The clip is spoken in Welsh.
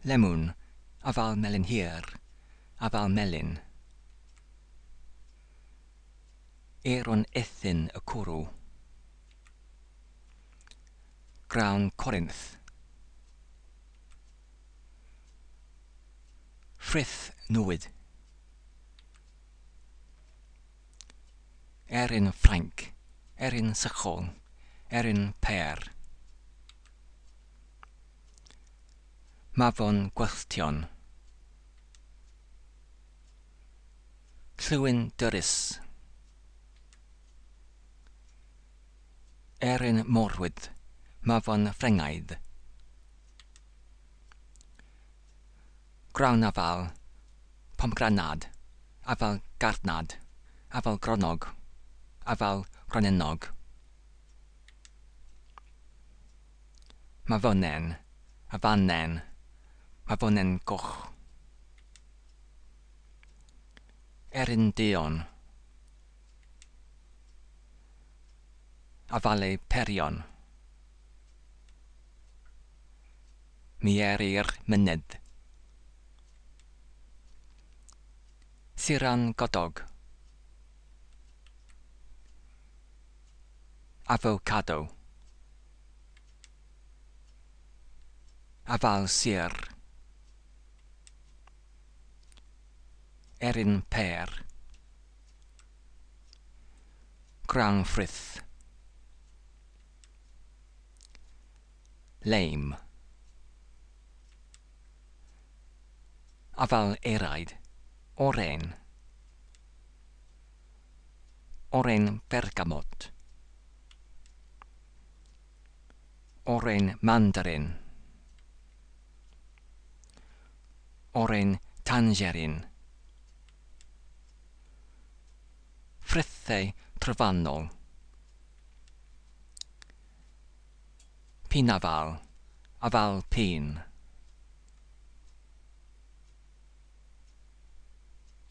Lemwn, afal melyn hir, afal melyn. Aeron ethyn y cwrw. Grawn Corinth. Frith nwyd. Erin Ffrainc, erin sychol, erin pêr. Mafon gwylltion. Llwyn dyrys. Erin morwydd, mafon Ffrengaidd. Grawn afal, pomgranad, afal garnad, afal gronnog, afal gronennog. Mafonen, afanen, mafonen goch. Erin duon. Afalau perion. Mieri'r mynydd. Suran godog. Avocado. Afal sur. Erin pêr. Grawn frith. Leim. Afal eraid. Oren. Oren bergamot. Oren mandarin. Oren tangerine. Frithau trofannol. Pinafal, afal pîn.